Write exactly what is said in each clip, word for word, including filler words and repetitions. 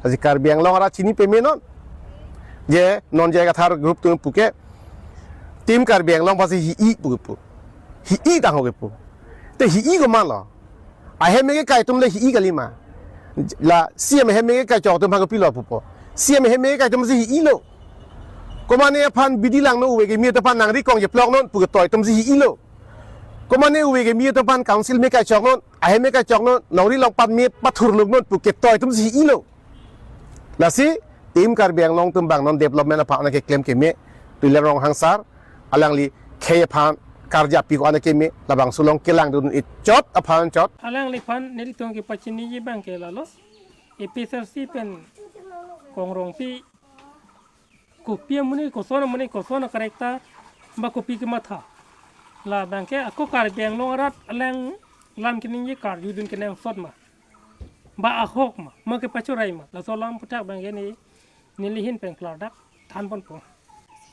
Lasi Karbi Anglong arat chini pame non. Je non J I Kathar group atum pu ke Team Karbi Anglong aphansi hi-i pu kepu. Hi-i tang ho kepu. Te hi-i komatlo? Ahem me kekai atum le hi-i kalima? La C M ahem me kekai chok atum aphan kopilo pupo? C M ahem me kekai atumsi hi-ilo. Komane aphan bidi langnon, ove kimi atum aphan nangri kong jeploknon pu ketoi atumsi hi-ilo. Komane ove kimi atum aphan council me kachoknon, ahem me kachoknon, nongri longpat me pathurluknon pu ketoi atumsi hi-ilo. Lasi Team Karbi Anglong atum abang non development aphan anak keklem keme, Tuliram Ronghang sir, alangli khei aphan karja pi ko anak keme, labangso along kelangdun-ik chot aphan chot. Alangliphan nelitum kepachiniji abang ke lalo, A P H L C pen Kong Rongpi kopi amonit, koson amonit, koson a-character, ba kopi kematha. La abang ke ako Karbi Anglong arat alang lam keningje karjudun kenangsot ma, ba ahok ma, ma kepachorai ma, laso alam aputhak abang ke ne, neli ahin pen klardak thanponpo.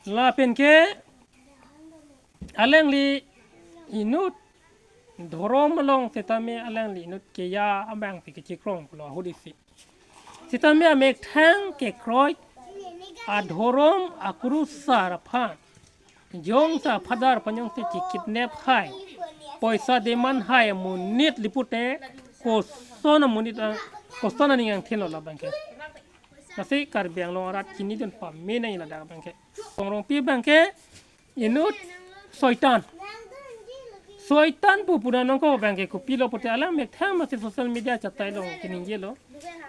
Lapen ke alangli inut dhorom along setame alangli inut keja abangsi kechekrong pulo ahut isi. Setame amethang kekroi adhorom akurusar aphan, jongsi father aphan jongsi chekidnap hai, poisa demand hai amonit li pute, koson amonit a, koson aning angthin lo la abang ke. Lasi Karbi Anglong arat chinidun pame nangji ladak abang ke. Kong Rongpi abang ke inut soitan. Soitan pu pura nangkok abang ke kopilo pute alang methang masi social media chatai along keningjelo.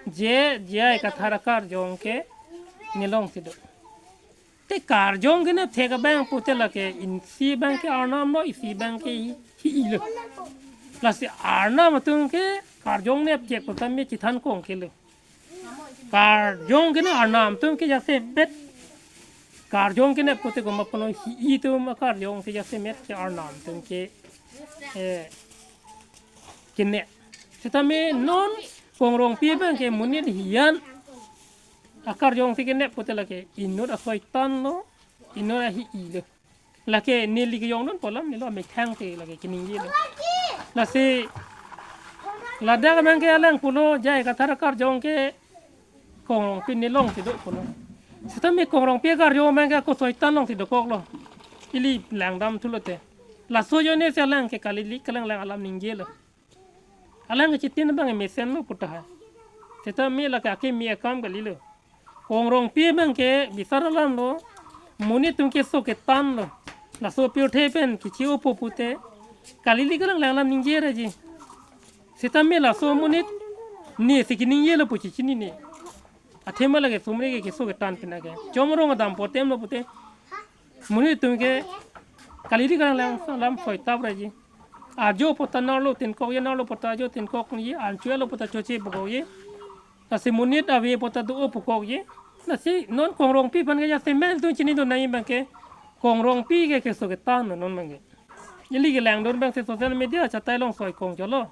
Je, J I Kathar akarjong ke nelongsi do. Te karjong kenepthek abang pute lake isi abang ke arnam lo, isi abang ke hi-, hi-ilo. Lasi arnam atum ke karjong nepjek pu tame chethan kong kelo. Karjong kenep arnam atum ke jasemet. Karjong kenep pute komat punon, hi-i atum akarjong si jasemet ke arnam atum ke, eh, kenep. Setame non Kong Rongpi abang ke monit hijan akarjong si kenep pute lake inut asoitan lo, inut ahi-i lo. Lake neli kejongdunpo alam neli amethang si lake keningjelo. Lasi ladak abang ke alang pulo J I Kathar akarjong ke Kong Rongpi nelongsi do pulo. Setame Kong Rongpi akarjong abang ke ako soitan alongsi dokoklo. Ili langdam thulote. Laso ajoine si alang ke kali-kali kalanglang alam ningjelo. Alang ke chitin abang mesenlo pu tahai. Setame lake akimi akam kalilo. Kong Rongpi abang ke bisar alam lo. Monit atum keso ketan lo. Laso pirthe pen kechi-opo pute kali-kali kalanglang alam ningje raji. Setame laso amonit nesi keningjelo pu chechinine. Athema lake sumri ke keso ketan pina ke. Chomrong adam potem lo pute monit atum ke kali-kali kalanglang alam soi tap raji. Ajo pota nanglo tinkokji, nanglo pota ajo tinkokji, anchoi lo pota choche pukokji. Lasi monit ave pota do-o pukokji. Lasi non Kong Rongpi aphan ke jasemet atum chinidun nangji abang ke Kong Rongpi ke keso ketan non abang ke. Ili kelangdun abang si social media chatai along soi kong cholo.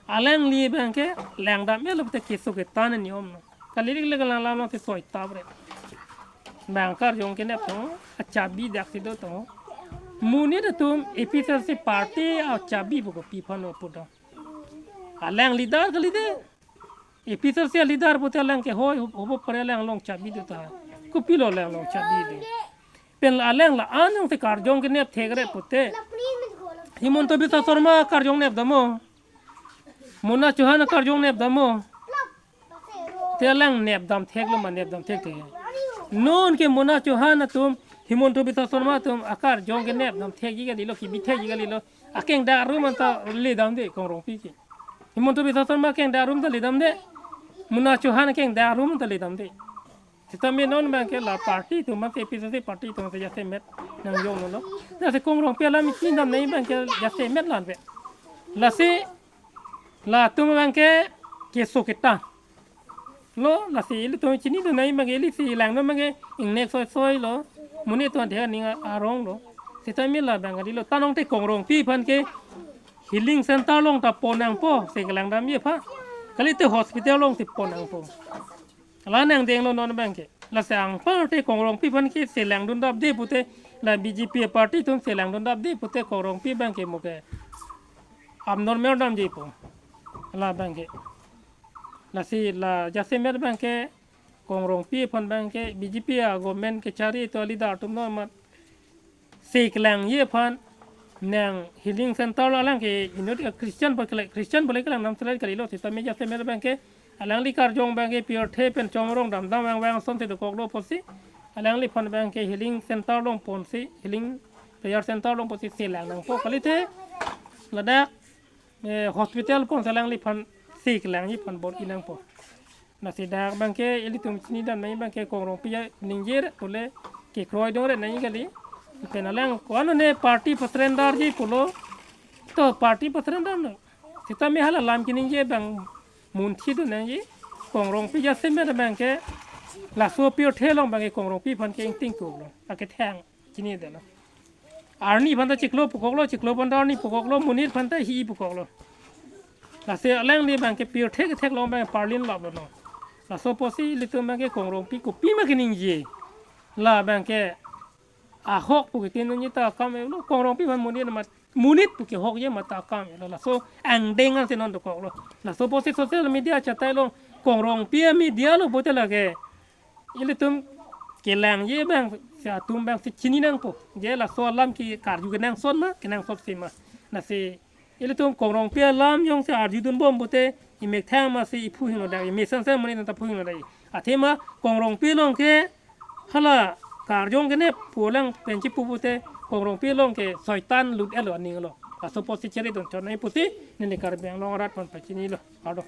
Alangli abang ke langdam-etlo pute keso ketan ni om no. Kali-kali kalanglang alam si soi tap re. Bang karjong kenep tong, achabi daksi do tong. Monit atum A P H L C party achabi pu kopi aphan pu do. Alang leader kalite. A P H L C leader pute alang ke hoi, hobo pare alang along chabi do ta. Kopilo alang along chabi do? Pen alang la-an jongsi karjong kenepthek re pute, Himanta Biswa Sarma karjong nepdammo? Mona Chauhan karjong nepdammo? Te alang nepdam theklo ma, nepdam thekthe. Non ke Mona Chauhan atum, Himanta Biswa Sarma atum akarjong kenepdam thekji kalilo, kebithekji kalilo. Akeng dak arum anta ledamde Kong Rongpi ke. Himanta Biswa Sarma akeng dak arum ta ledamde. Mona Chauhan akeng dak arum ta ledamde. Setame non abang ke la party atum, ma A P H L C party atum si jasemet nangjonglo. Lasi Kong Rongpi alam isi dam nangji abang ke jasemet la-an ave. Lasi latum abang ke keso ketan lo. Lasi ilitum chinidun nangji abang ke, ili si langdun abang ke ingnek soisoi lo. Monit atum adhe aning arong lo. Setame la abang kalilo, tanong te Kong Rongpi aphan ke healing center along ta pon nangpo, si kelangdamji aphan. Kalite hospital alongsi pon nangpo. La nangdenglo non abang ke. Lasi anpar te Kong Rongpi aphan ke si langdun dapde pute, la B J P party atum si langdun dapde pute Kong Rongpi abang ke mo ke abnormal damji po. La abang ke. Lasi la jasemet abang ke Kong Rongpi aphan abang ke B J P a government kechari to leader atum no mat. Se kelangji aphan nang healing center lo, alang ke inut Christian pu kele, Christian pu le kelang nam selai kalilo, sitame jasemet abang ke alangli karjong abang ke pirthe pen chongrong damdam vangvang asonsi dokoklo pusi, alangliphan abang ke healing center along ponsi, healing prayer center along ponsi se lang nangpo, kalite ladak eh, hospital ponsi alangliphan se kelangji aphan bor-i nangpo. Lasi dak abang ke ilitum chinidun abang ke Kong Rongpi aningje re pule kekroi dong re nangji kali. Pen alang ko-an ne party pasurrenderji pulo. To party pasurrender no. Sitame hala alam keningje abang munthi dun nangji. Kong Rongpi jasemet abang ke laso pirthe along abang ke Kong Rongpi aphan ke ingting tuklo. Akethang chinidunlo. Arni aphan ta chiklo pukoklo, chiklo aphan ta arni pukoklo, monit aphan ta hi pukoklo. Lasi alangli abang ke pirthe kethek along abang parlin lap lo no. Laso pusi ilitum abang ke Kong Rongpi kopima keningje. La abang ke ahok pu ketin nangji ta akam lo, Kong Rongpi aphan monit amat, monit pu kehokji amat ta akam lo. Laso angdeng ansi non dokoklo. Laso pusi social media chatai lo, Kong Rongpi media lo pulote lake ilitum kelangji abang si atum abang si chini nangpo. Je laso alam ke karju kenangsot ma, kenangsotsi ma. Lasi ilitum Kong Rongpi alam jongsi arjudun bom pulote, imethang masi iphu hingno dak, imesan san mani nanta phu hingno dak. Athema Kong Rongpi along ke hala karjong kenep pu alang pen chipu pulote, Kong Rongpi along ke soitan lut-etlo aning lo. Laso pusi cheri dun chot nangji pusi neli Karbi Anglong arat aphan pachinilo. Kardom.